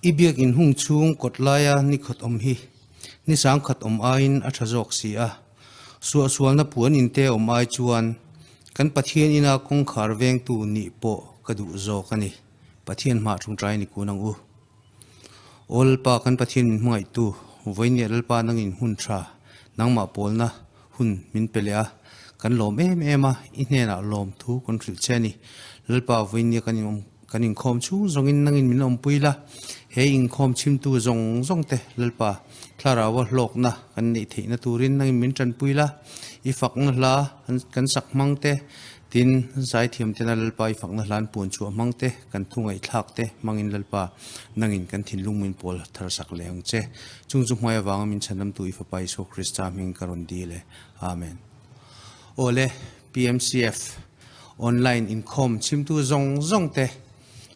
I biakinn hung chhung kawt laia ni khat awm hi ni sang khat awm aiin a tha zawk si a. Suahsualna puan inte awm ai chuan kan Pathian ina kawngkhar vengtu nih pawh ka duh zawk a ni. Pathian hmah tawngtai ni kun ang u. Aw Lalpa kan Pathian min hmangaihtu, vawinia Lalpa nangin hun tha, nangmah pawlna hun min pe leh a, kan lawm em em a, i hnenah lawm thu kan hrilh che a ni. Lalpa vawinia kan in kan inkhawm chhung zawngin nangin min awmpui la, he inkhawm chhimtu zawng zawng te Lalpa thlaraua hlawkna kan neih theihna turin nangin min tanpui la, i fakna hla kan sak hmang te, Tin, zaithiam tena Lalpa i fakna hlan puan chhuah hmang te, kan thu ngaihthlak te hmangin Lalpa nangin kan thinlung min pawl thar sak leh ang che. Chung chu hmai avanga min chhanamtu i Fapa Isua Krista hming ka rawn dil e. Amen. Awle, PMCF Online inkhawm chhimtu zawng zawng te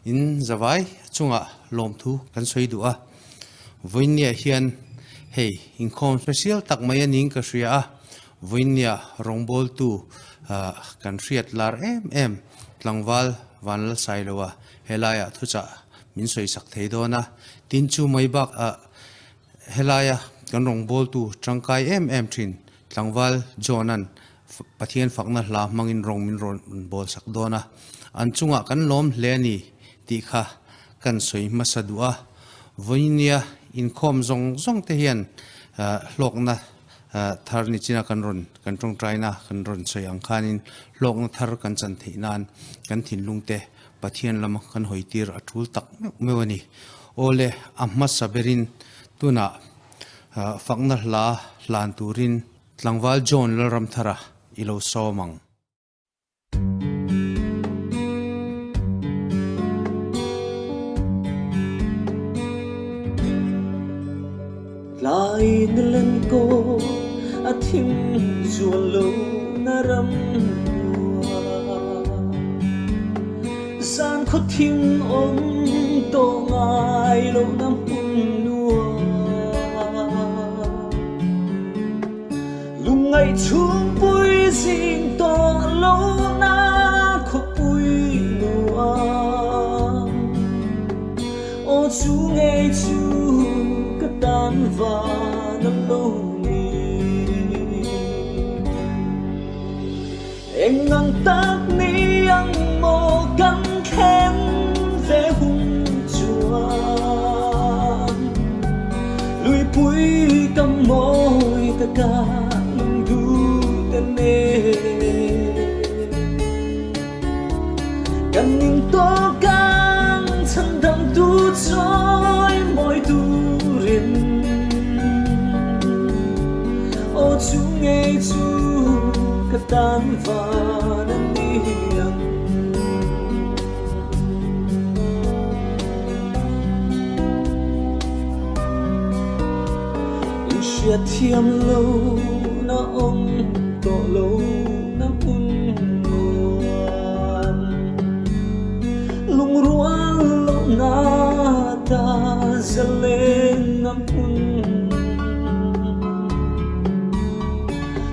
in zavai chungah lawmthu kan sawi duh a. Vawiinniah hian hei inkhawm special tak mai a niin ka hria a. Vawiinniah rawngbawltu kan hriat lar em em tlangval Vanlalsailoa helaiah thuchah min sawisak thei dawn a. Tin chu mai bakah helaia kan rawngbawltu tangkai em em thin tlangval John-a'n Pathian fakna hla hmangin rawng min rawn bawlsak dawn a. An chungah kan lawm hle a ni tih kha kan sawi hmasa duh a. Vawiinnia inkhawm zawng zawng te hian hlawkna Thar ni china kan rawn kan tawngtaina kan rawn sawi ang khanin hlawkna thar kan chan theih nan kan thinlung te Pathian lama kan hawi tir a tul tak meuh meuh a ni. Awle a hmasa berin tunah fakna hla hlan turin tlangval John Lalramthara i lo sawm ang. Tlai ni len ko a thim zual lo na ram Zan khaw thim om to ngai lo na hmun nuam Lungngaih chhungpui zing tawh lo na khawpui nuam Aw chu ngei chu ka tan van a lo ni Eng ang tak ni ang maw kan thlen ve hun chuan Luipui ka mawi taka lungdu te nen Kan ning tawk ang chhandamtu chawi mawi turin Aw chu ngei chu ka tan van a ni ang. In hriatthiam lo na awm tawh lo na hmun nuam Lungrual lo na ta zalen na hmun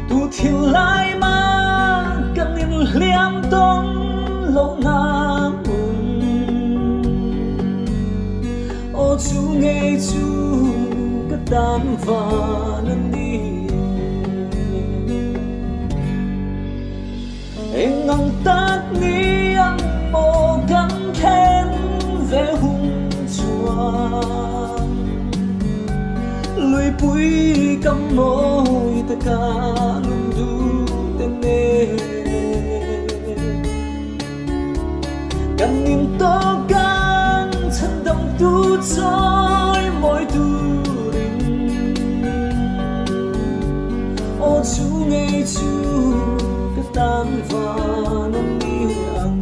Tu thil lai ma kan in hliam tawn lo na hmun Aw chu ngei chu ka tan van a ni. Eng ang tak ni ang maw kan then ve hun chuan Luipui ka mawi taka lungdu te nen Kan ning tawk kan chhandamtu chawi mawi turin Aw chu ngei chu ka tan van a ni ang.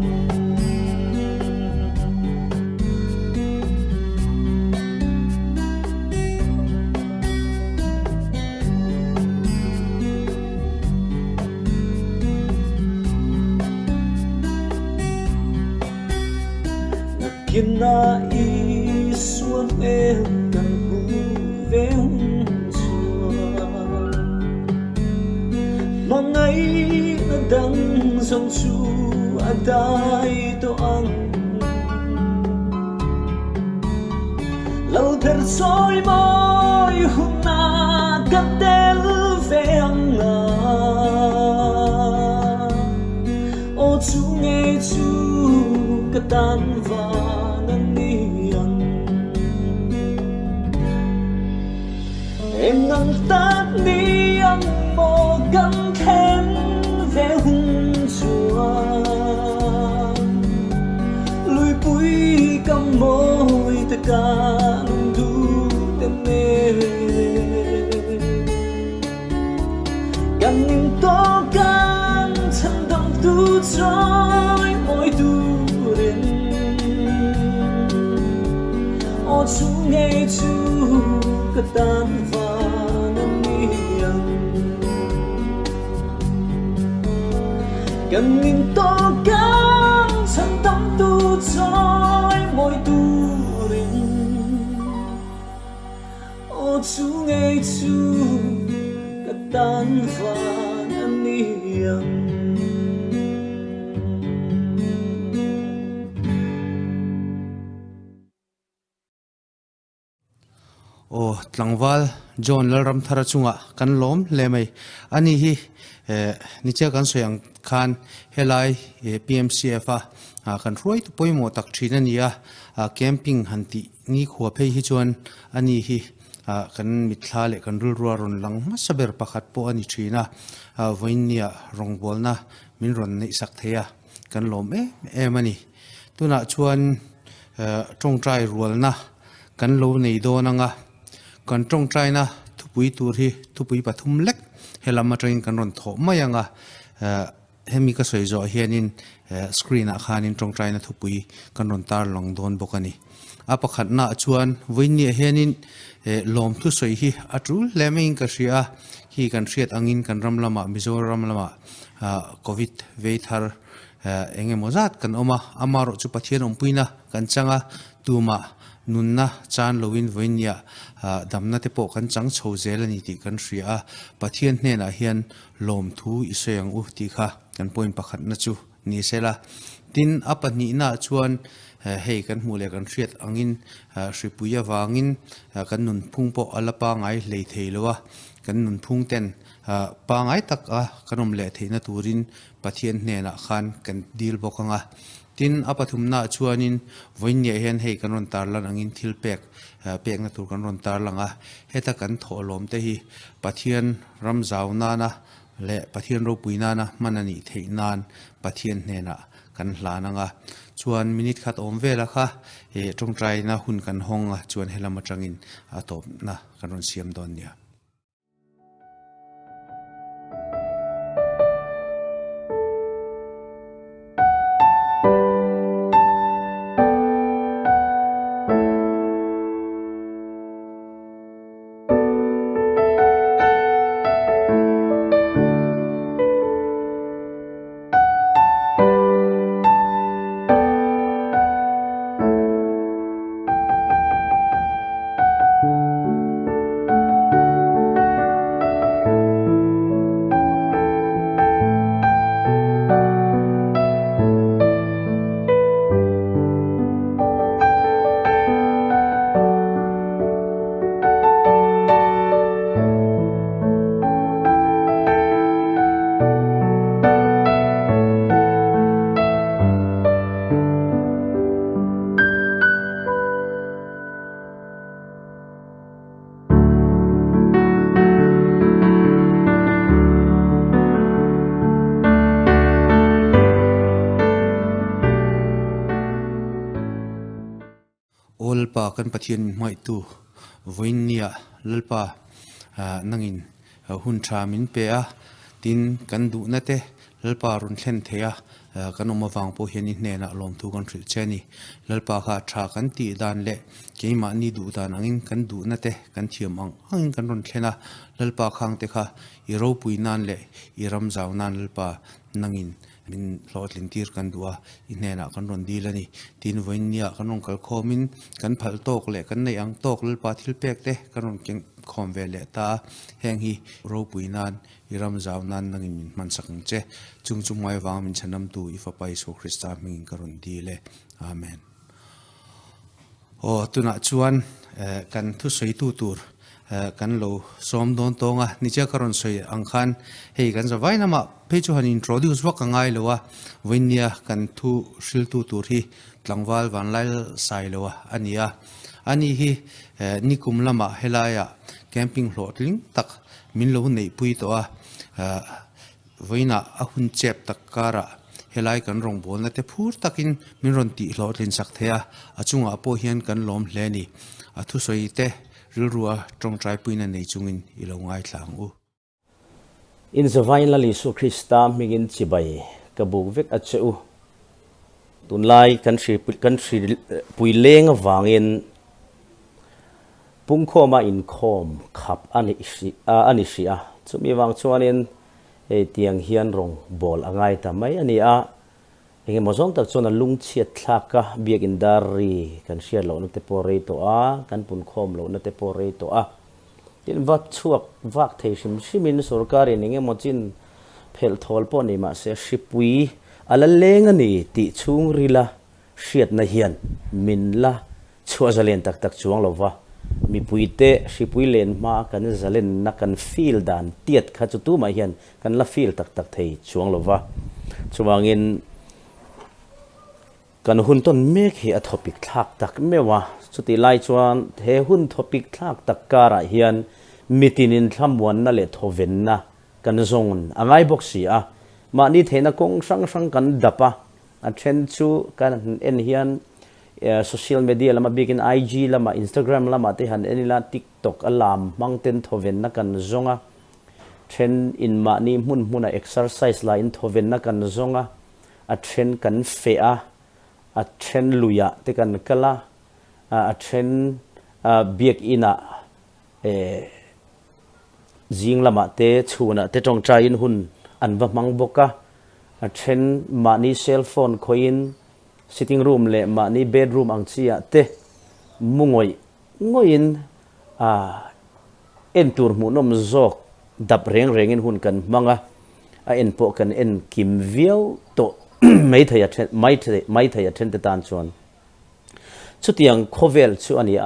Nakinah Isua hmel kan hmu ve hun chuan Hmangaihna dang zawng chu a dai tawh ang. Lo ber chawi mawi hunah ka tel ve ang a, aw chu ngei chu ka tan van a ni ang. Eng ang tak ni ang maw kan thlen ve hun chuan Luipui ka mawi ta ka lungdu te nen Kan in tawk kan chhandam tu chawi mawi turin Aw chu ngei chu ka tan van a ni ang. Kan in tawk kan chhandam tu chawi mawi turin Aw chu ngei chu ka tan van a ni ang. Aw tlangval John Lalramthara chungah kan lawm hle mai. Ani hi eh nichia kan sawi ang khan helai eh PMCF a kan hruaitu pawimawh tak thin a ni a, camping han tih nikhua phei hi chuan ani hi kan mitthla leh kan rilrua rawn lang hmasa ber pakhat pawh a ni thin a, vawiinnia rawngbawlna min rawn neih sak thei a, kan lawm em em a ni. Tunah chuan tawngtai rualna kan lo nei dawn ang a, kan tawngtaina thupui tur hi thupui pathum lek helam atangin kan rawn thawh mai ang a, Hemi ka sawi zawh hianin screen ah khanin tawngtaina thupui kan rawn tar lang dawn bawk a ni. A pakhatnaah chuan vawiinniah hianin lawmthu sawi hi a tul hle maiin ka hria a, khi kan hriat angin kan ram lamah Mizoram lamah Covid vei thar eng emaw zat kan awm a, amaherawh chu Pathian awmpuina kan chang a, tumah nunna chan loin vawiinniah damna te pawh kan chang chho zel a ni tih kan hria a, Pathian hnenah hian Lawmthu i sawi ang u tih kha kan point pakhatna chu ni se la. Tin, a pahnihnaah chuan hei kan hmuh leh kan hriat angin hripui avangin kan nunphung pawh a la pangai hlei thei lo a, kan nunphung ten pangai tak a kan awm leh theihna turin Pathian hnenah khan kan dil bawk ang a. Tin, a pathumnaah chuanin vawiinniah hian hei kan rawn tarlan angin thil pek pekna tur kan rawn tarlang a, heta kan thawhlawm te hi Pathian ram zau nana leh Pathian ropui nana hman a nih theih nan Pathian hnenah kan hlan ang a. Chuan minute khat awm vela kha ih tawngtaina hun kan hawng a, chuan helam atangin a tawpna kan rawn siam dawn nia. Aw Lalpa kan Pathian min hmangaihtu vawiinnia Lalpa nangin hun tha min pe a, tin kan duhna te Lalpa rawn thlen thei a, kan awm avang pawh hian i hnenah lawmthu kan hrilh che a ni. Lalpa kha tha kan tih dan leh keimahni duh dan angin kan duhna te kan thiam ang angin kan rawn thlen a, Lalpa khang te kha i ropui nan leh i ram zau nan Lalpa nangin min hlawhtlin tir kan duh a, i hnenah kan rawn dil a ni. Tin, vawiinnia kan rawn kal khawmin kan phal tawk leh kan neih ang tawk Lalpa thil pek te kan rawn keng khawm ve leh ta a, heng hi ropui nan I ram zau nan nangin min hmansak ang che. Chung chu hmai vang min chhanamtu i Fapa Isua Krista hmingin ka rawn dil e. Amen. Aw, tunah chuan kan thusawitu tur kan lo sawm dawn tawng a, nichia ka rawn sawi ang khan hei kan zavai lamah phei chu han introduce vak a ngai lo a, vawinia kan thu hriltu tur hi tlangval vanlai sai lo a ni a, ani hi nikum lamah helaiah camping hlawhtling tak min lo neihpui tawh a, Vawiinah a hun chep tak karah helai kan rawngbawlna te phur takin min rawn tih hlawhtlin sak thei a, a chungah pawh hian kan lawm hle a ni. A thusawi te rilrua tawngtaipuina nei chungin i lo ngaithla ang u. In Zavain Lal Isu Krista hmingin chibai ka buk vek a che u. Tunlai kan hri kan hri pui leng avangin pungkhawma inkhawm khap a ni a ni hrih a, chumi vang chuanin Hei tiang hian rawng bawl a ngai ta mai a ni a, eng emaw zawng tak chuan a lungchhiat thlak a, biakin dar ri kan hriat lohna te pawh rei tawh a, kan punkhawm lohna te pawh rei tawh a. Tin, va chhuak vak thei hrim hrimin sorkarin eng emaw chin phelh thawl pawh ni mah se hripui a la leng a ni tih chhungrila Hriatna hian min la chhuah zalen tak tak chuang lo va, mipuite hripui len hmaa kan zalenna kan feel dan tiat kha chu tumah hian kan la feel tak tak thei chuang lo va. Chuvangin kan hun tawn mek hi a thawpik thlak tak meuh a, chutih lai chuan he hun thawpik thlak tak karah hian mitinin thlamuanna leh thawvenna kan zawn a ngai bawk si a, mahni theihna kawng hrang hrang kan dap a, A then chu kan han en hian social media lama bikin IG lama Instagram lama te han en ila TikTok a lam hmang ten thawvenna kan zawng a, then in mahni hmun hmuna exercise la in thawvenna kan zawng a, a then kan feh a, a then luiah te kan kal a, a then biakin ah Zing lamah te, chhunah te tawngtaiin hun an va hmang bawk a, a then mahni cell phone khawihin sitting room leh mahni bedroom ang chi ah te mu ngawih ngawihin en tur hmuhnawm zawk dap reng rengin hun kan hmang a, a en pawh kan en kim viau tawh maithei a then maithei a then te tan chuan chutiang khawvel chu a ni a.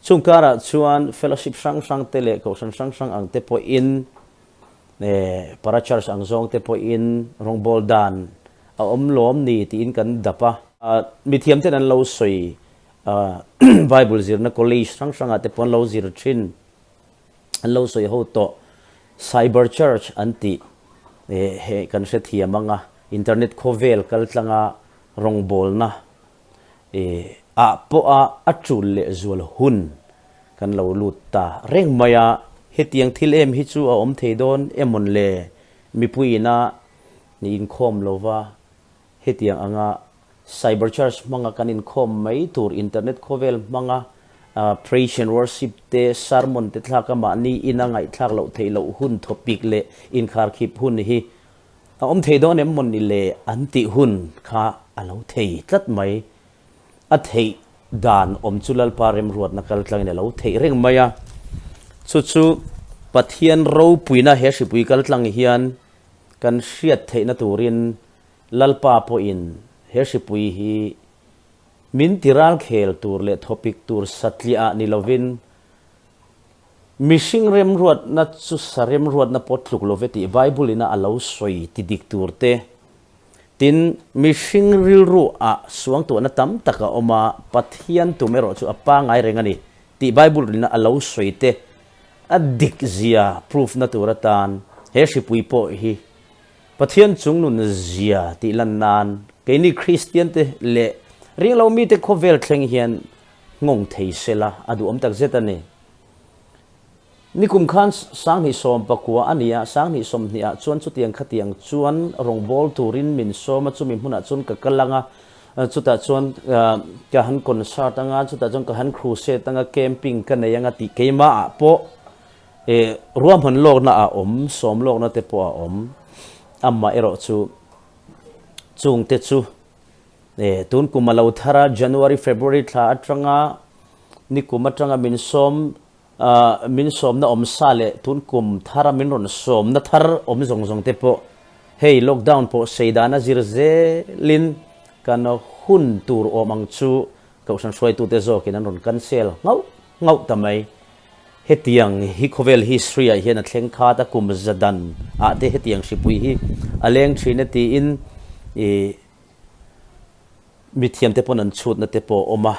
Chung karah chuan fellowship hrang hrang te leh kohhran hrang hrang ang te pawhin para church ang zawng te pawhin rawngbawl dan a awm lawm ni tiin kan dap a. Mithiam ten an lo sawi Bible zirna college hrang hrangah te pawh an lo zir thin, an lo sawi ho tawh. Cyber church an tih he kan hrethiam ang a, internet khawvel kaltlanga rawngbawlna Ah pawha a tul leh zual hun kan lo lut ta reng mai a, hetiang thil em hi chu a awm thei dawn emawn le? Mipui ina ni inkhawm lova hetiang anga cyber church hmanga kan inkhawm mai tur internet khawvel hmanga praise and worship te sermon te thlaka mahni ina ngaihthlak loh theih loh hun thawpik leh inkharkhip hun hi A awm thei dawn em mawni le an tih hun kha a lo thei tlat mai. A theih dan awm chu Lalpa remruatna kal tlangin a lo theih reng mai a. Chu chu Pathian ropuina he hripui kal tlang hian kan hriat theihna turin Lalpa pawhin he hripui hi min tiral khel tur leh thawpik tur satliah ah ni lovin Mihring remruatna chu sa remruatna pawh tluk lo ve tih Bible ina a lo sawi ti dik tur te. Tin, mihring rilru ah suangtuahna tam tak a awm a, Pathian tum erawh chu a pangai reng a ni tih Bible ina a lo sawi te a dik zia proof na tur atan he hripui pawh hi Pathian chungnun zia tih lan nan keini Kristian te leh ringlo mite khawvel thleng hian nghawng thei sela a duhawm tak zet a ni. Nikum khan 2019 a ni a, 2020 ah chuan chutiang khatiang chuan rawngbâwl turin min sawm a, chumi hmunah chuan ka kal ang a, chutah chuan ka han concert ang a, chutah chuan ka han crusade ang a, camping ka nei ang a tih keimahah pawh ruahman lawkna a awm, sawm lawkna te pawh a awm. Amah erawh chu chungte chu E, tun kum a lo thar a, January, February thla atanga nikum atanga min sawm, min sawmna awm sa leh tun kum thara min rawn sawmna thar awm zawng zawng te pawh hei lockdown pawh sei dana zir zelin kan hun tur awm ang chu Kohhran hruaitute zawkin an rawn cancel nghauh nghauh ta mai. Hetiang hi khawvel history ah hian a thleng khat a, kum za dan ah te hetiang hripui hi a leng thin a tiin ih mithiam te pawn an chhutna te pawh a awm a.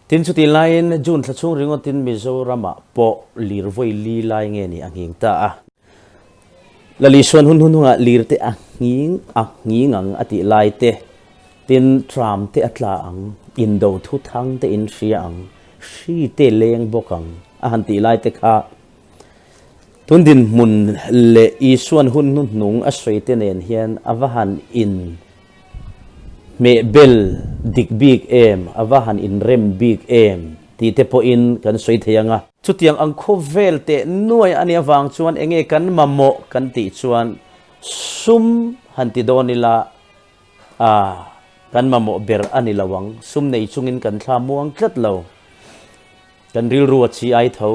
Tin chutih laiin June thla chhung ringawtin Mizoram ah pawh lir vawi li lai nge ni a nghing ta a. Lali suan hun hun hungah lir te a nghing a nghing ang a tih lai te, tin tram te a tla ang, indo thu thang te in hria ang, hri te leng bawk ang a han tih lai te kha tun dinhmun leh Isuan hun hnuhnung a sawi te nen hian a va han in hmehbel dik bik em, a va han inrem bik em tih te pawhin kan sawi thei ang a. Chutiang ang khawvel teh nuai a nih avang chuan enge kan mamawh kan tih chuan sum han ti dawn ila a kan mamawh ber a ni lo ang. Sum nei chungin kan thla muang tlat lo. Kan rilru a chi ai tho.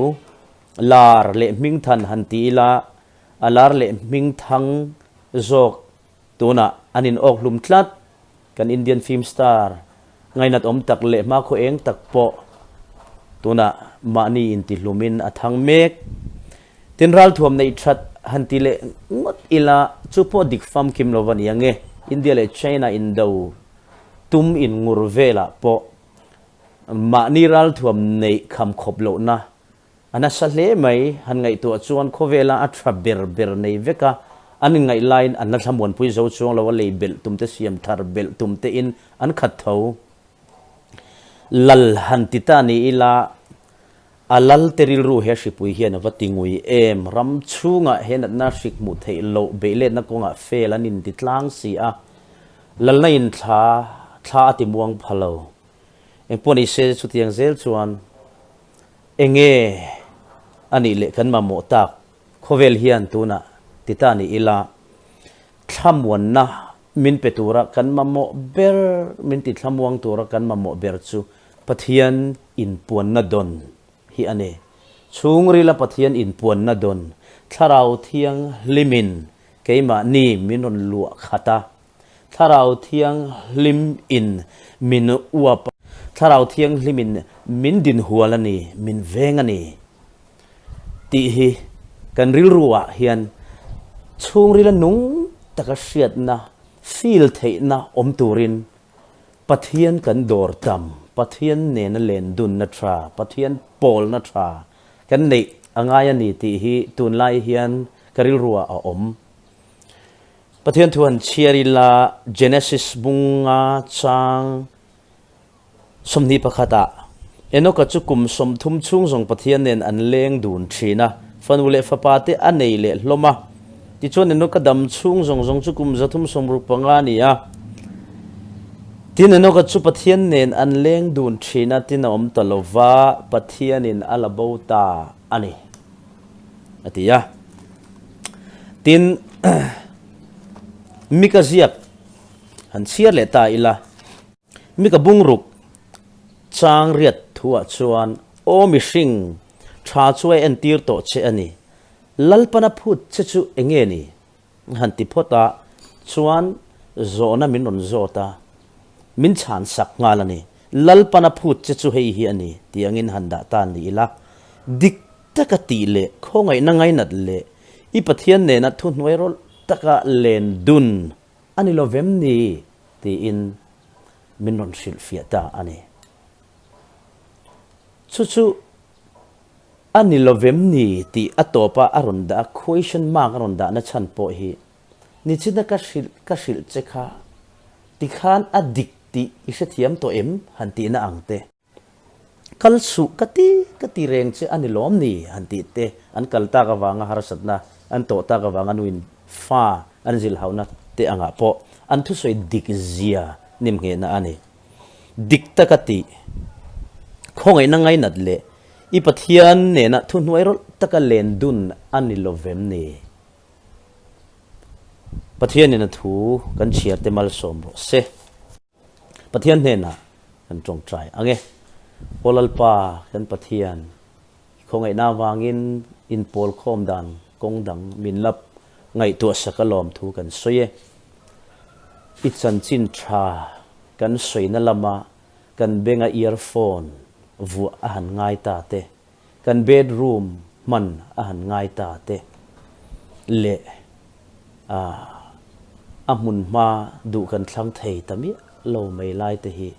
Lar leh hmingthan han ti ila a lar leh hmingthang zawk Tunah an in awk hlum tlat. Kan Indian film star ngainat awm tak leh hmakhaw eng tak pawh tunah mahni intihlumin a thang mek. Tin ralthuam neih that han ti leh ngawt ila chu pawh dik famkim lo va ni ang e. India leh China indo tum in ngur velah pawh mahni ralthuam neih kham khawp lohna A nasa hle mai, han ngaihtuah chuan khawvela a tha ber ber nei vek a, an inngaih laiin an la thlamuanpui zo chuang lo a, lei belh tum te siam thar belh tum te in an khat tho. Lal han ti ta ni ila, a lal te rilru he hripui hian a va ti ngui em, ram chhungah he natna hrik hmuh theih loh beihletna kawngah fel an inti tlang si a, lalna in thla thla a ti muang pha lo. Engpawh ni se chutiang zel chuan Enge a nih leh kan mamawh tak khawvel hian tunah ti ta ni ila, thlamuanna min pe tura kan mamawh ber, min ti thlamuang tura kan mamawh ber chu Pathian inpuanna dawn hi a ni. Chhungrila Pathian inpuanna dawn, Thlarau Thianghlimin keimahni min rawn luah khat a, Thlarau Thianghlim in min uap a. Thlarau Thianghlim in min dinhual a ni, min veng a ni tih hi kan rilru ah hian chhungrila nung taka hriatna, feel theihna awm turin Pathian kan dawr tam, Pathian nena len dunna tha, Pathian pawlna tha kan neih a ngai a ni tih hi tunlai hian ka rilru ah a awm. Pathian thu han chhiar ila Genesis bunga chang 21 ah Enoka chu kum 30 chhung zawng Pathian nen an leng dun thin a, fanu leh fapa te a nei leh hlawm a. Tichuan Enoka dam chhung zawng zawng chu kum 365 a ni a. Tin Enoka chu Pathian nen an leng dun thin a, tin a awm ta lo va, Pathianin a la bo ta a ni. A ti a. Tin, Mika ziak han chhiar leh ta ila, Mika bungruk chang riat thuah chuan, Aw mihring, tha chu a entir tawh che a ni. Lalpana phut che chu eng nge ni? Han ti phawt a, chuan zawhna min rawn zawt a, min chhan sak nghal a ni. Lalpana phut che chu hei hi a ni, tih angin han dah ta ni ila, dik taka tih leh khawngaihna ngainat leh i Pathian nena thuhnuai rawlh taka len dun a ni lo vem ni? tiin min rawn hrilhfiah ta a ni. Chu chu a ni lo vem ni tih a tawpa a rawn dah a, question mark a rawn dahna chhan pawh hi nichina ka hrilh ka hrilh che kha tikhan a dik tih i hrethiam tawh em? han tihna ang te. Kal suh ka ti ka ti reng che a ni lawm ni han tih te an kal tak avanga harsatna an tawh tak avanga nuin fa an zilhauhna te angah pawh an thusawi dik zia nimnghehna a ni. Dik taka tih, khawngaihna ngainat leh i Pathian nena thuhnuai rawlh taka len dun a ni lo vem ni? Pathianin a thu kan chhiar te malsawm rawh se. Pathian hnenah kan tawngtai ang e. Aw Lalpa kan Pathian, i khawngaihna avangin inpawl khawm dan kawng dang min lap ngaihtuah sak a lawm thu kan sawi e. I chanchin tha. kan sawina lama kan benga earphone vuah a han ngai ta te, kan bedroom hman a han ngai ta te leh a hmun hma duh kan thlang thei ta miah lo mai lai te hi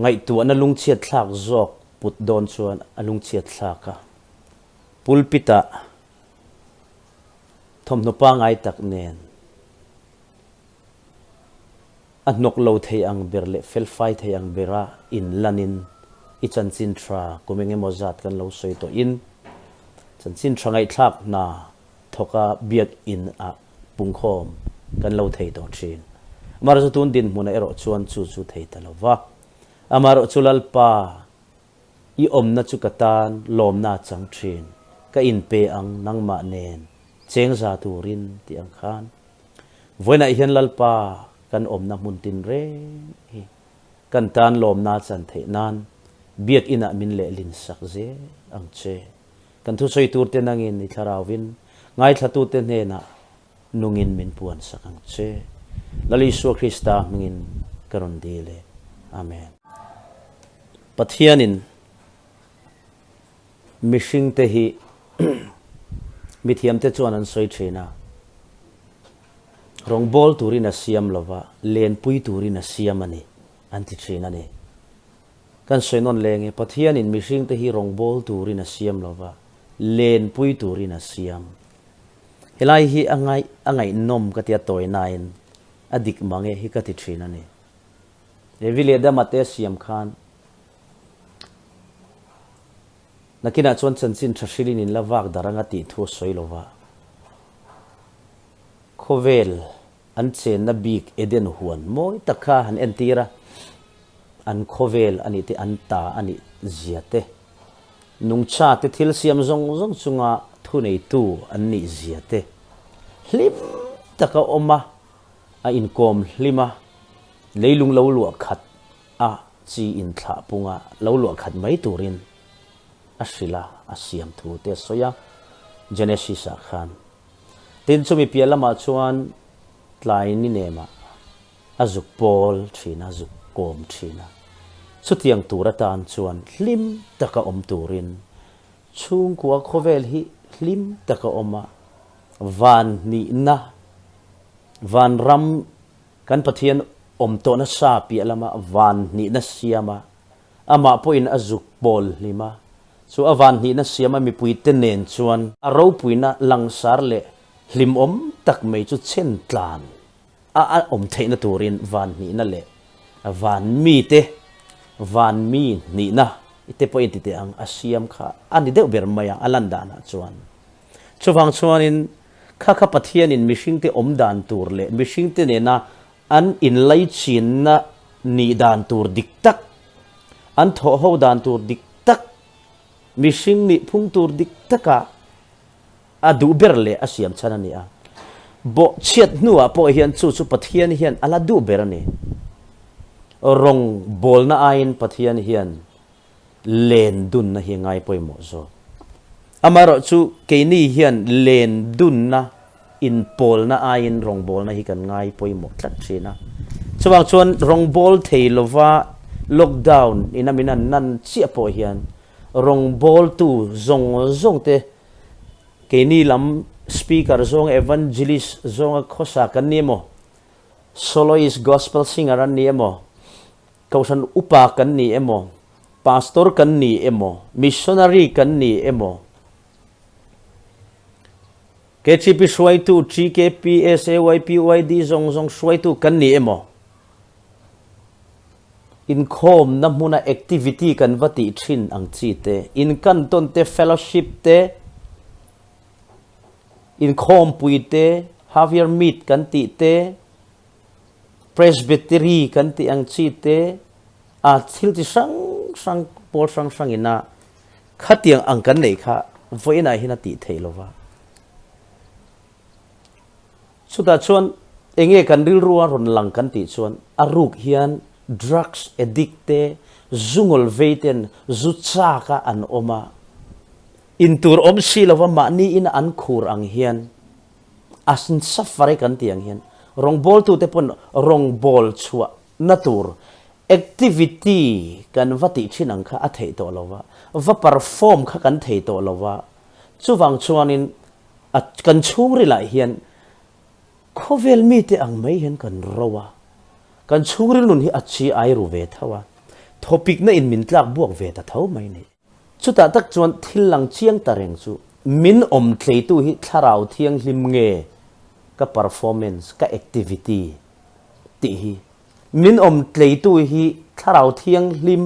ngaihtuahna lungchhiat thlak zawk put dawn chuan a lungchhiat thlak a. Pulpit-ah thawmhnaw pangai tak nen a hnawk lo thei ang ber leh felfai thei ang bera inlanin i chanchin tha kum eng emaw zat kan lo sawi tawhin chanchin tha ngaihthlak hna thawka biakinn ah pungkhawm kan lo thei tawh thin. Amaherawhchu tun dinhmunah erawh chuan chu chu thei ta lo va. Amaherawhchu Lalpa I awmna chu ka tan lawmna a chang thin, ka inpe ang nangmah nen chengza turin tih ang khan. Vawiinah hian Lalpa kan awmna hmun tin reng hi kan tan lawmna a chan theih nan Biakinah min lehlin sak zel ang che. Kan thusawi turte nangin i thlarauvin ngaithlatute hnenah nungin min puan sak ang che. Lal Isua Krista hmingin ka rawn dil e. Amen. Pathianin mihringte hi mithiamte chuan an sawi thin a, rawngbawl turin a siam lova, lenpui turin a siam a ni an ti thin a ni. Kan sawi nawn leng e, Pathianin mihringte hi rawngbawl turin a siam lova, lenpui turin a siam. Helai hi a ngaih a ngaihnawm ka tia tawi nain a dik mang e hi ka ti thin a ni. Evi leh Adama te a siam khan nakinah chuan chanchin tha hrilhin in la vak dar anga tih thu a sawi lo va. Khawvel an chenna bik Eden huan mawi tak kha han entir a, an khawvel a nih te, an ta a nih zia te, nungcha te thil siam zawng zawng chunga thuneitu an nih zia te hlim taka awm a, a inkawm hlim a, leilung lo luah khat a chi inthlah punga lo luah khat mai turin a hrilh a, a siam thu te a sawi a, Genesis ah khan. Tin, chumi piah lamah chuan tlai ni nemah a zuk pawl thin a, zuk kawm thin a. Chutiang tur atan chuan hlim taka awm turin chhungkua khawvel hi hlim taka awm a, van hnihna, vanram kan Pathian awm tawhna sa piah lama van hnihna siam a, amah pawhin a zuk pawl hlim a, Chu a van hnihna siama mipuite nen chuan a ropuina langsar leh hlimawm tak mai chu chen tlan a a awm theihna turin van hnihna leh van mite van mi hnihna te pawhin ti teh ang a siam kha a ni deuh ber mai a, a lan danah chuan. Chuvang chuanin kha kha Pathianin mihringte awm dan tur leh mihringte nena an inlaichinna nih dan tur dik tak, an thawhho dan tur dik tak, mihring nih phung tur dik taka a duh ber leh a siam chhan a ni a. Bawhchhiat hnuah pawh hian chu chu Pathian hian a la duh ber a ni. Rawng bawlna aiin Pathian hian len dunna hi ngai pawimawh zawk. Amaherawhchu keini hian len dunna, inpawlna aiin rawngbawlna hi kan ngai pawimawh tlat thin a. Chuvang chuan rawngbâwl thei lova lockdown ina min an nan chiah pawh hian rawngbâwltu zawng zawng te keini lam speaker zawnga evangelist zawnga khawsa kan ni emaw, soloist gospel singer an ni emaw, Kohhran upa kan ni emaw, pastor kan ni emaw, missionary kan ni emaw, KTP hruaitu, TKP, SAYP, YD zawng zawng hruaitu kan ni emaw, inkhawmna hmuna activity kan va tih thin ang chi te, inkantawn te, fellowship te, inkhawmpui te, Javier meet kan tih te, Presbytery kan tih ang chi te a thil chi hrang hrang pawl hrang hrang ina khatiang ang kan neih kha vawiinah hian a tih theih lo va. Chutah chuan enge kan rilru a rawn lang kan tih chuan a ruk hian drugs addict te zungawl vei ten zu chak a an awm a, intur awm si lova mahni ina an khur ang hian A safar e kan tih ang hian Rawngbawltute pawn rawngbâwl chhuahna tur activity kan va tih thin ang kha a theih tawh lo va, va perform kha kan thei tawh lo va. Chuvang chuanin a kan chhungrilah hian khawvel mite ang mai hian kan ro a, kan chhungril nun hi a chi ai ru ve tho a, thawpikna in min tlak buak ve ta tho mai ni. Chutah tak chuan thil lang chiang ta reng chu min awm tleitu hi thlarau thianghlim nge ka performance, ka activity tih hi. Min awm tleitu hi thlarau thianghlim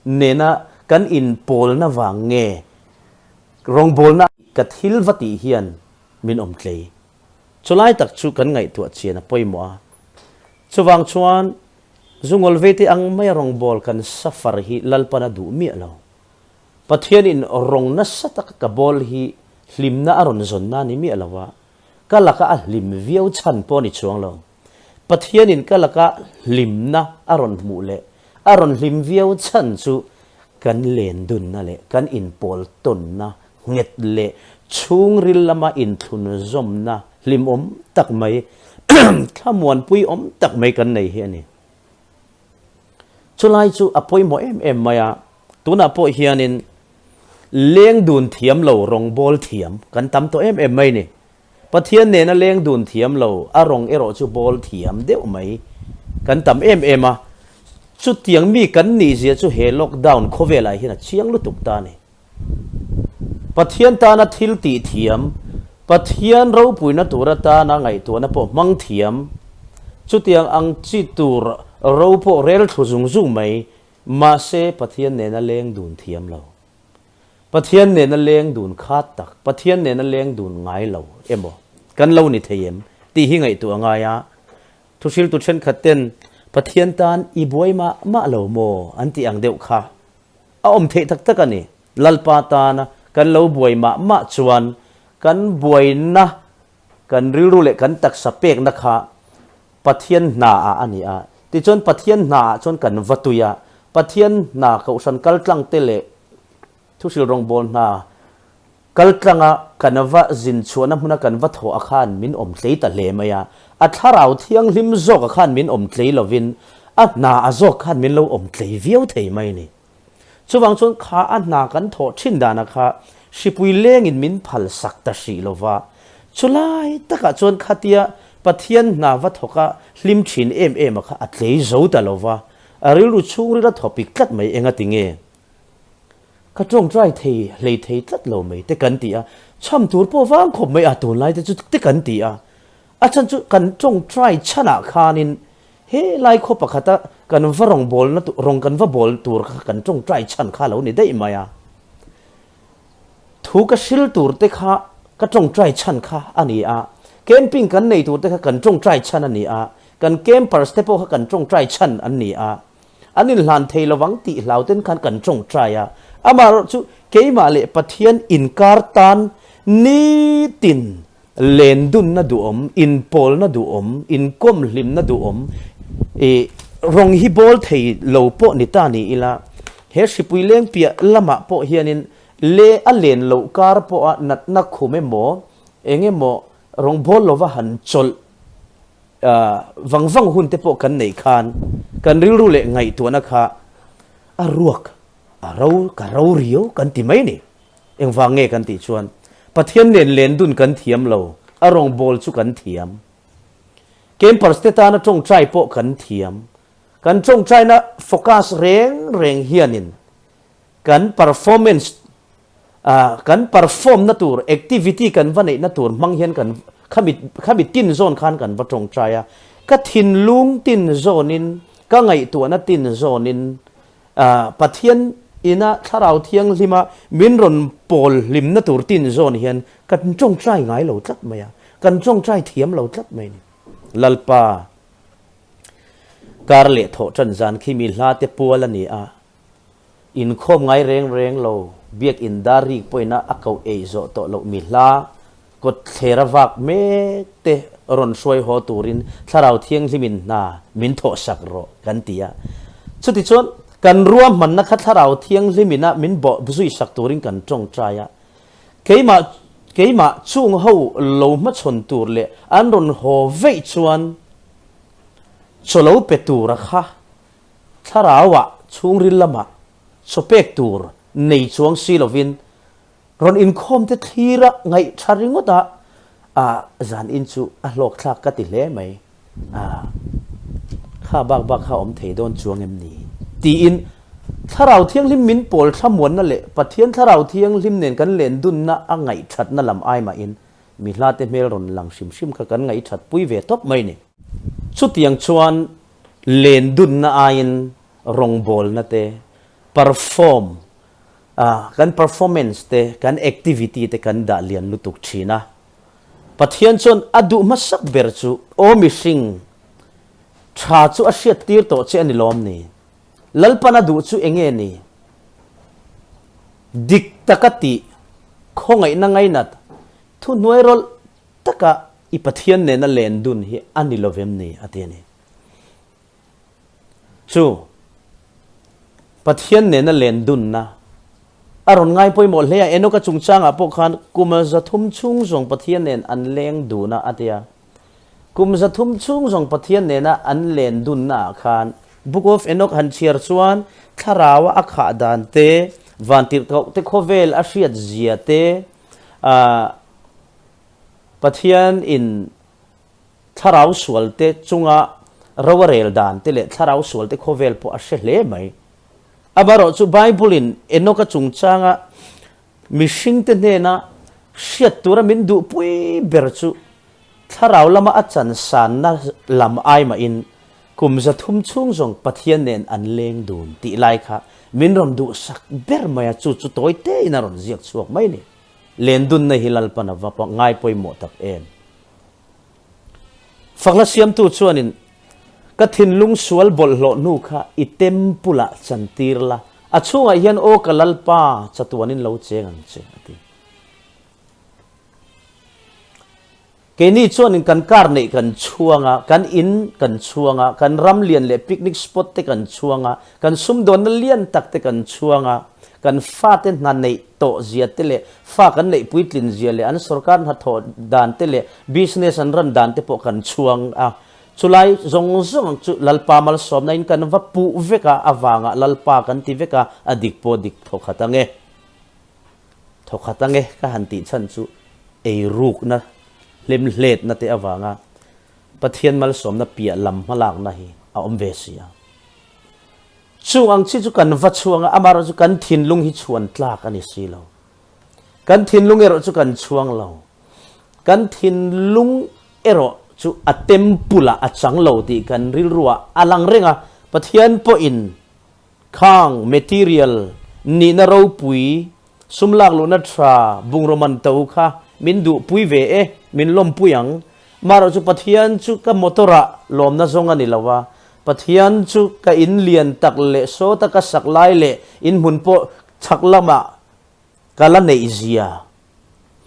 nena kan inpawlna vang nge rawngbawlna ka thil va tih hian min awm tlei. Chulai tak chu kan ngaihtuah chian a pawimawh a. Chuvang chuan Zungawl vete ang maia rawngbâwl kan suffer hi Lalpan a duh miah lo. Pathianin rawng nasa taka ka bâwl hi hlimna a rawn zawnna a ni miah lo a, ka laka a hlim viau chhan pawh a ni chuang lo. Pathianin ka laka hlimna a rawn hmuh leh a rawn hlim viau chhan chu kan len dunna leh kan inpawl tawnna nghet leh chhungril lama inthlunzawmna hlimawm tak mai, thlamuanpui awm tak mai kan nei hi a ni. Chulai chu a pawimawh em em mai a, tunah pawh hianin leng dun thiam lo rawngbawl thiam kan tam tawh em em mai ni. Pathian nena leng dun thiam lo, a rawng erawh chu bawl thiam deuh mai kan tam em em a. Chutiang mi kan nihzia chu he lockdown khawvelah hian a chiang lutuk ta a ni. Pathian tana thil tih thiam, Pathian ropuina tur atana ngaihtuahna pawh hmang thiam, chutiang ang chi tur ro pawh rel thlu zung zung mai, mahse Pathian nena leng dun thiam lo. Pathian nena leng dun khat tak, Pathian nena leng dun ngai lo emaw kan lo ni thei em tih hi ngaihtuah a ngai a. Thuhriltu thenkhat ten Pathian tan i buai mah mah lo maw an tih ang deuh kha A awm theih tak tak a ni. Lalpa tana kan lo buai mah mah chuan kan buaina, kan rilru leh kan taksa pekna kha Pathian hna ah a ni a. Tichuan Pathian hna ah chuan kan va tui a, Pathian hna kohhran kaltlang te leh thuhril rawngbâwl hna Kaltlanga kan va zin chhuahna hmuna kan va thawh a khan min awm tlei ta hle mai a, a thlarau thianghlim zawk a khan min awm tlei lovin a hna a zawk khan min lo awm tlei viau thei mai a ni. Chuvang chuan kha a hna kan thawh thin dana kha hripui lengin min phal sak ta hrih lova, chulai takah chuan khatia Pathian hna va thawk a hlim thin em em a kha a tlei zo ta lova, a rilru chhungril a thawpik tlat mai engati nge? Ka tawngtai thei hlei thei tlat lo mai te kan ti a, chham tur pawh vang khawp mai a tunlai te chu te kan ti a. A chhan chu kan tawngtai chhanah khanin he lai khaw pakhata kan va rawngbawlna tur rawng kan va bawl tur kha kan tawngtai chhan kha a lo ni daih mai a. Thu ka hril tur te kha ka tawngtai chhan kha a ni a, camping kan nei tur te kha kan tawngtai chhan a ni a, kan campers te pawh kha kan tawngtai chhan an ni a. An inhlan thei lovang tih hlau ten khan kan tawngtai a, amaherawh chu keimah leh Pathian inkar tan nitin lendunna duhawm, inpawlna duhawm, inkawmhlimna duhawm i rawng hi bawl thei lo pawh ni ta ni ila, he hripui leng piah lamah pawh hianin le a len loh kar pawha natna khum emaw eng emaw rawng bawl lova han chawlh Vang vang hun te pawh kan neih khan kan rilru leh ngaihtuahna kha a ruak, a ro, ka ro riau kan ti mai ni. Engvang nge kan tih chuan Pathian nen len dun kan thiam lo, a rawngbâwl chu kan thiam. Campers te tana tawngtai pawh kan thiam. Kan tawngtaina focus reng reng hianin kan performance Kan perform na tur, activity kan va neihna tur hmang hian kan khami khami tin zawn khan kan va tawngtai a. Ka thinlung tin zawnin, ka ngaihtuahna tin zawnin Pathian ina Thlarau Thianghlima min rawn pawl hlimna tur tin zawn hian kan tawngtai ngai lo tlat mai a, kan tawngtai thiam lo tlat mai a ni. Lalpa kar leh thawh tan zan khi mi hla te pual a ni a. Inkhawm ngai reng reng lo, biakinn dar rik pawhin a koh ei zawh tawh loh mi hla, kawt thler a vak mek te rawn hruai haw turin Thlarau Thianghlimin hna min thawh sak rawh kan ti a. Chutichuan, kan ruahmanna kha Thlarau Thianghlimin a min bawh zui sak turin kan tawngtai a. Keimah keimah chung ho lo hmachhawn tur leh an rawn haw veih chuan. Chaw lo pe tura kha thlarauah chhungril lamah chaw pek tur nei chuang si lovin rawn inkhawm te thlir a ngaih tha ringawt a, a zan in chu a hlawk thlak ka ti hle mai. A, kha bak bak kha awm thei dawn chuang em ni? Tiin Thlarau Thianghlim min pawl thlamuanna leh Pathian Thlarau Thianghlim nen kan len dunna a ngaihthatna lam ai mahin mi hlate hmel rawn lang hrim hrim kha kan ngaihthat pui ve tawp mai ni. Chutiang chuan len dunna aiin rawngbawlna te, perform, a, kan performance te, kan activity te kan dah lian lutuk thin a. Pathian chuan a duh hmasak ber chu aw mihring tha chu a hriat tir tawh che a ni lawm ni? Lalpan a duh chu enge ni? Dik taka tih, khawngaihna ngainat, thuhnuai rawlh taka i Pathian nena len dun hi a ni lovem ni? a ti a ni. Chu Pathian nena len dunna a rawn ngai pawimawh hle a, Enoka chungchangah pawh khan kum 300 chhung zawng Pathian nen an leng dun a, a ti a. Kum 300 chhung zawng Pathian nena an len dunnaah khan Book of Enoch han chhiar chuan thlaraua a khah dan te, vantirhkoh te khawvel a hriat zia te, ah Pathian in Thlarau sualte chunga ro a rel dan te leh thlarau sualte khawvel pawh a hre hle mai. Amaherawh chu Bible-in Enoch-a chungchanga mihringte hnena hriat tura min duhpui ber chu thlarau lama a chansanna lam ai mahin kum 300 chhung zawng Pathian nen an leng dun tih lai kha min rawn duhsak ber mai a, chu chu tawi tein a rawn ziak chhuak mai a ni. Lendunna hi Lalpan a va ngai pawimawh tak em? Fakhla siamtu chuanin, Ka thinlung sual bawlhhlawh hnu kha i temple-ah chantir la, a chhungah hian aw ka Lalpa chatuanin lo cheng ang che, a ti. Keini chuanin kan car neih kan chhuang a, kan in kan chhuang a, kan ram lian leh picnic spot te kan chhuang a, kan sumdawnna lian tak te kan chhuang a, kan fate hna neih tawh zia te leh fa kan neih puitlin zia leh an sorkar hnathawh dan te leh business an ran dan te pawh kan chhuang a. Chulai zawng zawng chu Lalpa malsawmna in kan va puh vek a, a vangah Lalpa kan ti vek a, a dik pawh dik thawkhat ang e. Thawkhat ang e ka han tih chhan chu eirukna, hlemhletna te avanga Pathian malsawmna piah lam hmalakna hi a awm ve si a. Chung ang chi chu kan va chhuang a, amaherawh chu kan thinlung hi chhuan tlak a ni si lo. Kan thinlung erawh chu kan chhuang lo. Kan thinlung erawh chu a temple ah a chang lo tih kan rilruah a lang reng a, Pathian pawhin khang material nihna ropui, sum lak luhna tha, bungraw man to kha min duhpui ve e, min lawmpui ang. Marawh chu Pathian chu ka motor ah lawmna zawng a ni lo a, Pathian chu ka in lian tak leh sawta ka sak lai leh in hmun pawh chhak lamah ka la neih zia.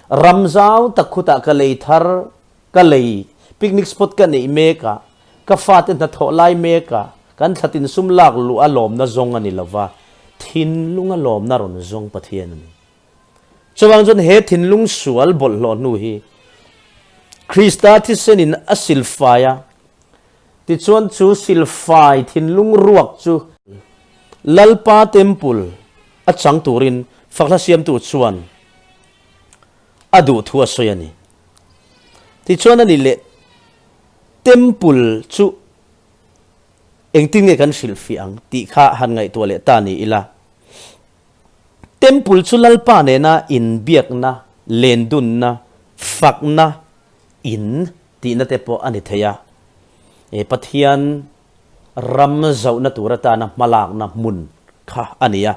Ram zau tak khutah ka lei thar, ka lei picnic spot ka neih mek a, ka fate hnathawh lai mek a, kan thlatin sum lak luh a lawmna zawng a ni lova, thinlung a lawmna rawn zawng Pathian a ni. Chuvang chuan he thinlung sual bawlhhlawh hnu hi Krista thisenin a silfai a, Tichuan chu silfai thinlung ruak chu Lalpa Temple a chang turin fakhla siamtu chuan a duh thu a sawi a ni. Tichuan a ni leh Temple chu engtin nge kan hrilhfiah ang tih kha han ngaihtuah leh ta ni ila. Temple chu Lalpa nena inbiakna, lendunna, fakna in tihna te pawh a ni thei a, he Pathian ram zohna tur atana hmalakna hmun kha a ni a.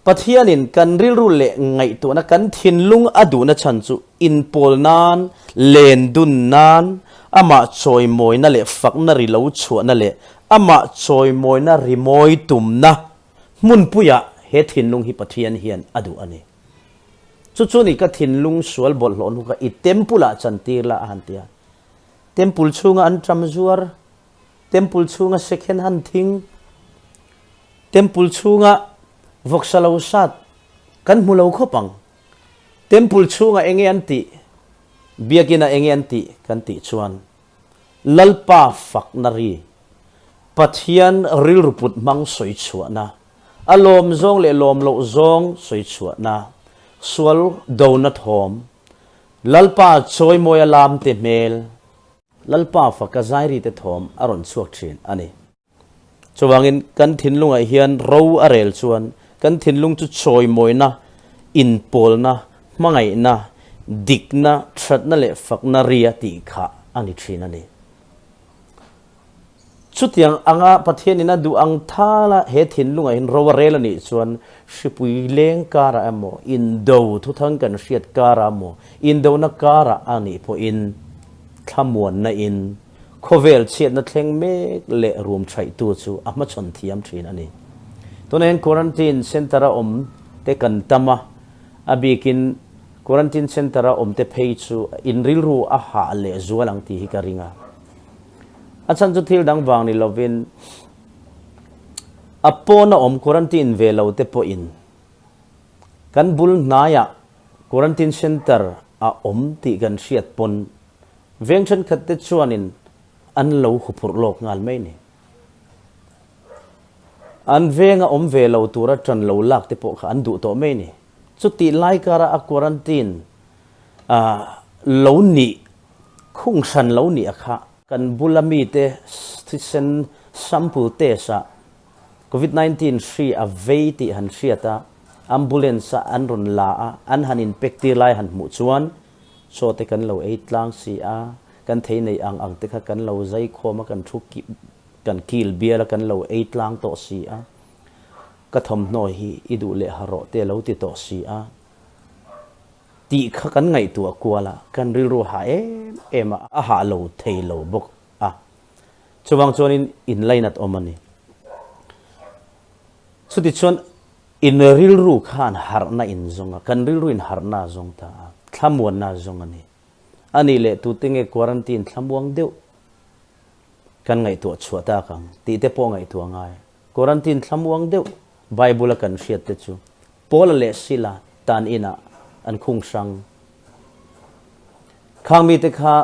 Pathianin kan rilru leh ngaihtuahna kan thinlung a duhna chhan chu inpawl nan, len dun nan, amah chawimawina leh fakna ri lo chhuahna leh amah chawimawina rimawi tumna hmunpuiah he thinlung hi Pathian hian a duh a ni. Chu chu ni ka thinlung sual bawlhhlawh hnu kha i temple ah chantir la a han ti a. Temple chhunga an ṭam zuar, temple chhunga second hand thing, temple chhunga vawksa lo sat kan hmu lo khawp ang. Temple chhunga enge an tih, biakina enge an tih kan tih chuan Lalpa fakna ri. Pathian rilru put hmang sawi chhuahna, a lawm zawng leh lawm loh zawng sawi chhuahna, sual dona thawm, Lalpa chawimawia lamte hmel, Lalpa faka zairite thawm a rawn chhuak thin a ni. Chuvangin kan thinlungah hian ro a rel chuan kan thinlung chu chawimawina, inpawlna, hmangaihna, dikna, thatna leh fakna ria tih kha a ni thin a ni. Chutiang anga Pathianin a duh ang thala he thinlungah hian ro a rel a nih chuan hripui leng karah emaw, indo thuthang kan hriat karah emaw, indona karah a nih pawhin thlamuanna in khawvel chhiatna thleng mek leh rum thaihtu chu a hmachhawn thiam thin a ni. Tunah hian quarantine centre-a awm te kan tam a, a bikin quarantine centre-a awm te phei chu in rilru a hah leh zual ang tih hi ka ring a. A chhan chu thil dang vang ni lovin a pawna awm quarantine ve lo te pawhin kan bul hnaiah quarantine centre a awm tih kan hriat pawn veng thenkhat te chuanin an lo huphurh lawk nghal mai ni. An venga awm ve lo tura tan lo lak te pawh kha an duh tawh mai ni. Chutih lai kara a quarantine lo nih Khung hran lo nih a kha. Kan bula mite thisen sample test ah Covid 19 hri a vei tih han hriat a, ambulance a an rawn la a, an han in pek tir lai han hmuh chuan chaw te kan lo ei tlang si a, kan thei nei ang ang te kha kan lo zai khawm a, kan thu kan kil bial a kan lo ei tlang tawh si a, ka thawmhnaw hi i duh leh ha rawh te a lo ti tawh si a. Tih kha kan ngaihtuah kual a, kan rilru a hah em em a, a hah lo thei lo bawk a. Chuvang chuanin inlainat awm a ni. Chutichuan in rilru khan harhna in zawng a, kan rilru in harhna a zawng ta a, thlamuanna a zawng a ni. A nih leh tute nge quarantine thlamuang deuh kan ngaihtuah chhuah tak ang tih te pawh ngaihtuah ngai. Quarantine thlamuang deuh Bible a kan hriat te chu Paula leh Sila tan inah an khung hrang. Khang mite kha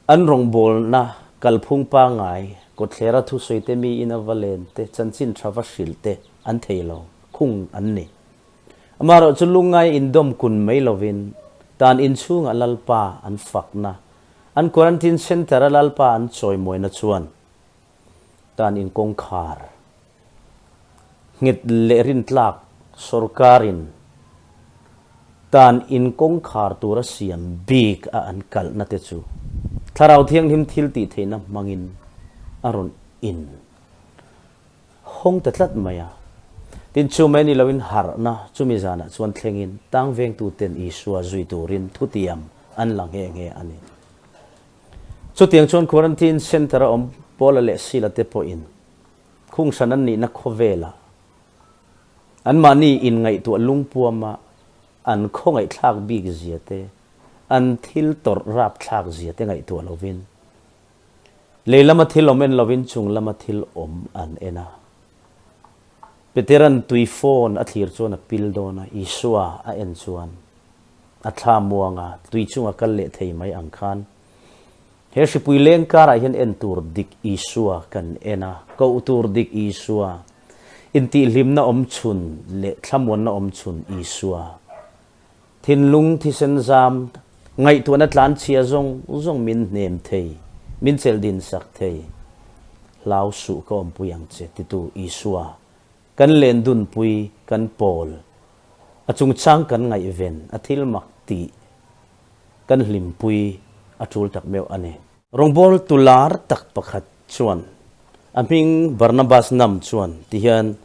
an rawngbawlna kalphung pangngai, kawtthlera thusawi te, mi ina va len te, chanchin tha va hrilh te an thei lo, khung an ni. Amaherawh chu lungngai indawm kun mai lovin tan inchhungah Lalpa an fakna, an quarantine centre-a Lalpa an chawimawina chuan tan in kawngkhar Nghet leh rintlak sorkarin tan in kawngkhar tura siam bik a an kalhna te chu Thlarau Thianghlim thil tih theihna hmangin a rawn in hawng ta tlat mai a. Tin, chu mai ni loin harhna chumi zanah chuan thlengin tang vengtuten Isua zui turin thutiam an la nghe nghe a ni. Chutiang chuan quarantine centre a awm Paula leh Sila te pawhin Khung hran an nihna khawvelah anmahni inngaihtuah lungpuama an khawngaihthlak bik zia te, an thil tawrh rapthlak zia te ngaihtuah lovin, lei lama thil awm en lovin chung lama thil awm an en a. Petera'n tui phone a thlir chuan a pil dawn a, Isua a en chuan a thla muang a, tui chunga kal leh thei mai ang khan He hripui leng karah hian en tur dik Isua kan en a, koh tur dik Isua, intihhlimna awm chhun leh thlamuanna awm chhun Isua, thinlung thisen zam, ngaihtuahna tlanchhia zawng zawng min hnem thei, min chelh din sak thei, hlau suh ka awmpui ang che titu Isua kan len dunpui kan pawl, a chungchang kan ngaihven a thil mak tih kan hlimpui a tul tak meuh a ni. Rawngbawltu lar tak pakhat chuan a hming Barnabas Nam chuan tihian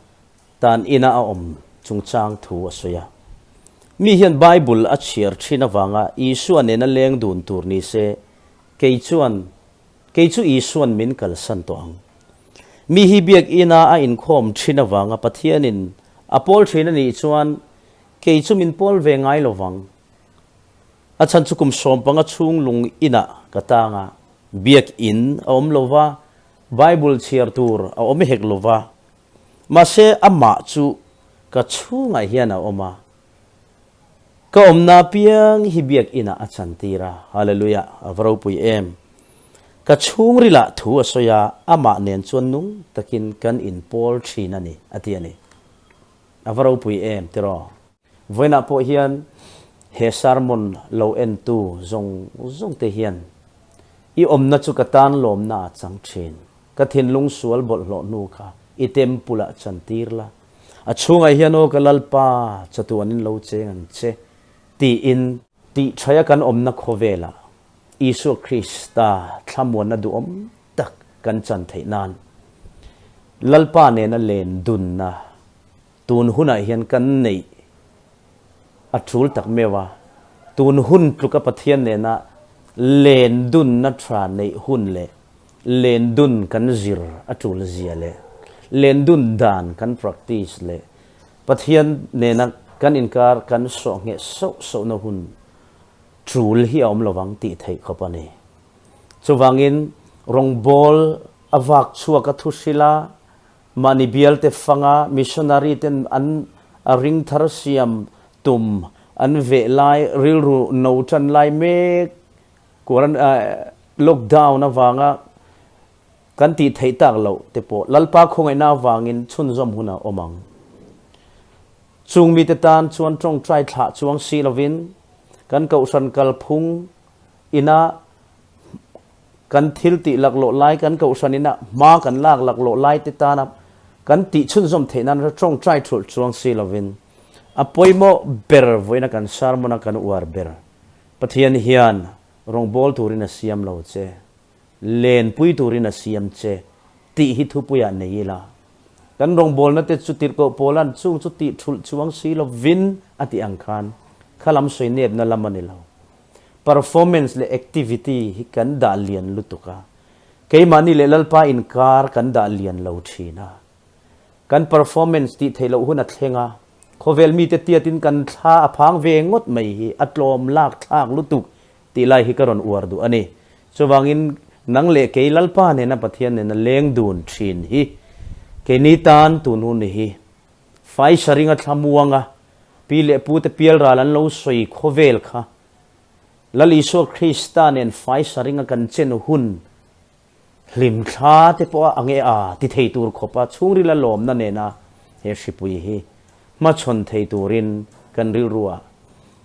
tan ina a awm chungchang thu a sawi a. Mi hian Bible a chhiar thin avanga Isua nena leng dun tur ni se, kei chuan kei chu Isuan min kalsan tawh ang. Mi hi biak ina a inkhawm thin avanga Pathianin a pawl thin a nih chuan kei chu min pawl ve ngai lovang. A chhan chu kum 15 chhung lung inah ka tang a, biak in a awm lo va, Bible chhiar tur a awm hek lo va. Mahse amah chu ka chhungah hian a awm a, ka awmna piang hi biak inah a chantir a. Hallelujah! A va ropui em! Ka chhungrilah thu a sawi a, amah nen chuan nung takin kan inpawl thin a ni, a ti a ni. A va ropui em tiraw? Vawiinah pawh hian he sermon lo entu zawng zawng te hian i awmna chu ka tan lawmna a chang thin. Ka thinlung sual bawlhhlawh hnu kha i temple ah chantir la, a chhungah hian aw ka Lalpa chatuanin lo cheng ang che tiin tih thaia kan awmna khawvelah Isua Krista thlamuanna duhawm tak kan chan theih nan Lalpa nena len dunna tun hunah hian kan neih a tul tak meuh a, tun hun tluka Pathian nena len dunna tha neih hun leh len dun kan zir a tul zia leh len dun dan kan practice leh Pathian nena kan inkar kan sawh ngheh sauh sauhna hun tul hi a awm lovang tih theih khawp a ni. Chuvangin rawngbawl a vak chhuak a thu hrilh a, mahni bialte fanga missionary ten an a ring thar siam tum an veh lai rilru no tan lai mek lockdown avanga Kan tih theih tak loh te pawh Lalpa khawngaihna avangin chhunzawm hun a awm ang. Chung mite tan chuan tawngtai thlah chuang si lovin kan kohhran kalphung ina kan thil tih laklawh lai, kan kohhran ina hma kan lak laklawh lai te tana kan tih chhunzawm theih nan tawngtai thulh chuang si lovin a pawimawh ber vawiina kan sermon a kan uar ber Pathian hian rawngbâwl turin a siam lo che. Lenpui turin a siam che tih hi thupuiah nei ila. Kan rawngbawlna te chu tirhkoh Paula'n chung chu tih thulh chuang si lovin a tih ang khan kha lam sawi nepna lam a ni lo. Performance leh activity hi kan dah lian lutuk a, keimahni leh Lalpa inkar kan dah lian lo thin a. Kan performance tih theih loh hun a thleng a, khawvel mite tiatin kan thla a phang ve ngawt mai hi a tlawm lak thlak lutuk Tih lai hi ka rawn uar duh a ni. Chuvangin nang leh kei Lalpa nena Pathian nena leng dun thin hi keini tan tun hun hi Faisa ringa thlamuanga pi leh pute pialral an lo sawi khawvel kha Lal Isua Krista nen Faisa ringa kan chen hun Hlimthla te pawh a ang e a ti thei tur khawpa chhungrila lawmna nena he hripui hi hmachhawn thei turin kan rilruah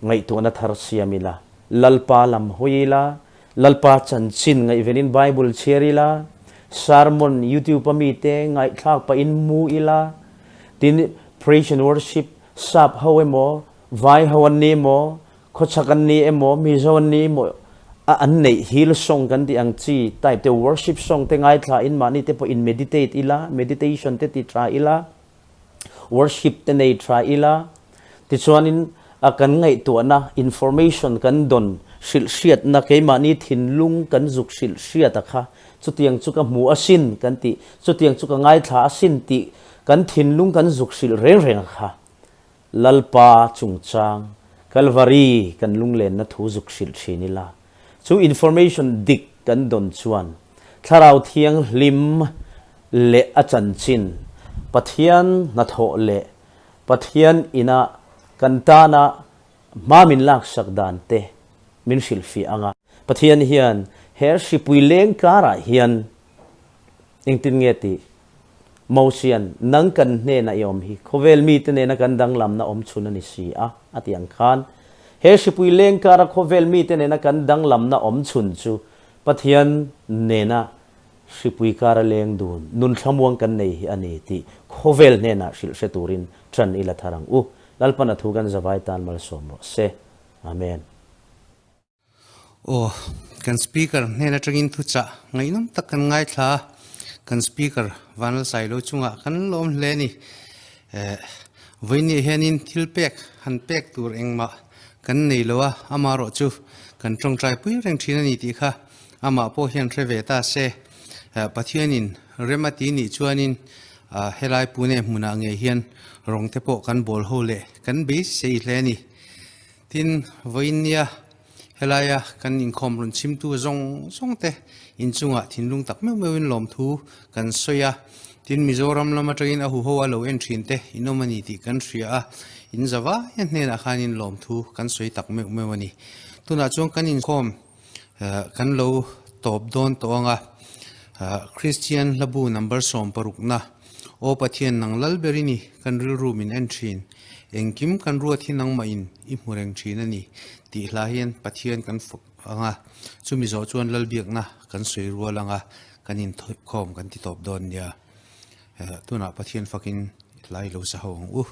ngaihtuahna thar siam ila, Lalpa lam hawi ila, Lalpa chanchin ngaihvenin Bible chhiar ila, sermon YouTube a mite ngaihthlak pahin mu ila, tin praise and worship sap ho emaw vai ho an ni emaw Khawchhak an ni emaw, Mizo an ni emaw, a an neih hil song kan tih ang chi type te worship song te ngaithla in mahni te pawh in meditate ila, meditation te ti tha ila, worship te nei tha ila, tichuanin a kan ngaihtuahna information kan dawn hrilh hriatna keimahni thinlung kan zuk hrilh hriat a kha chutiang chu ka hmu asin kan tih, chutiang chu ka ngaithla asin tih kan thinlung kan zuk hrilh reng reng a kha. Lalpa chungchang Kalvari kan lunglenna thu zuk hrilh thin ila, chu information dik kan dawn chuan Thlarau Thianghlim leh a chanchin, Pathian hnathawh leh Pathian ina kan tana hma min laksak dan te min hrilhfiah ang a. Pathian hian he hripui leng karah hian engtin nge tih Mosian, Nang kan hnenah i awm hi, khawvel mite nena kan danglamna awm chhun a ni si a, a ti ang khan. He hripui leng kara khawvel mite nena kan danglamna awm chhun chu Pathian nena hripui kara leng dun nun thlamuang kan nei hi a ni tih khawvel hnenah hrilh hre turin ṭan i la thar ang u. Lalpan a thu kan zavai tan malsawm rawh se. Amen. Aw, kan speaker hnen atangin thuchah ngaihnawm tak kan ngaithla a, kan speaker Vanlalsailo chungah kan lawm hle a ni. Eh, vawinia hianin thil pek han pek tur engmah kan nei lo a, amaherawh chu kan tawngtai pui reng thin a ni tih kha amah pawh hian hre ve ta se. Eh, Pathianin rem a ti nih chuanin ah helai Pune hmunah ngei hian rawng te pawh kan bawl ho leh kan beisei hle a ni. Tin, vawiin nia helaia kan inkhawm rawn chhimtu zawng zawng te inchungah thinlung tak meuh meuhin lawmthu kan sawi a. Tin, Mizoram lam atangin a huho a lo en thin te in awm a ni tih kan hria a, in zavaia hnenah khanin lawmthu kan sawi tak meuh meuh a ni. Tunah chuan kan inkhawm kan lo. tawp dawn tawh ang a, Kristian hlabu number sawmparukna, Aw Pathian nang lal ber i ni, kan rilru min en thin, engkim kan ruat hi nangmah in i hmu reng thin a ni tih hla hian Pathian kan fak ang a, chumi zawh chuan Lalbiakna kan sawi rual ang a, kan inkhawm kan ti tawp dawn nia. Tunah Pathian fakin hla i lo sa ho ang u.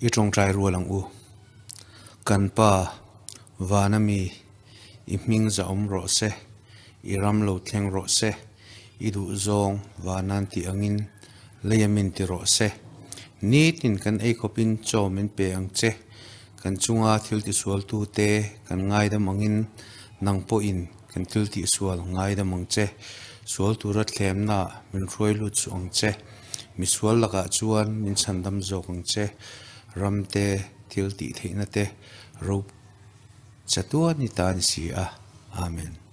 I tawngtai rual ang u. Kan Pa, vana mi, i hming za awm rawh se, i ram lo thleng rawh se, i duh zawng vanan tih angin lei a min ti rawh se. Nitin kan ei khawpin chaw min pe ang che, kan chunga thil tisualtute kan ngaidam angin nang pawhin kan thil tihsual ngaidam ang che. Sual tura thlemnaah min hruai lut suh ang che. Misual lakah chuan min chhandam zawk ang che. Ramte thil tih theihna te ro chatuan i ta ni si a. Amen.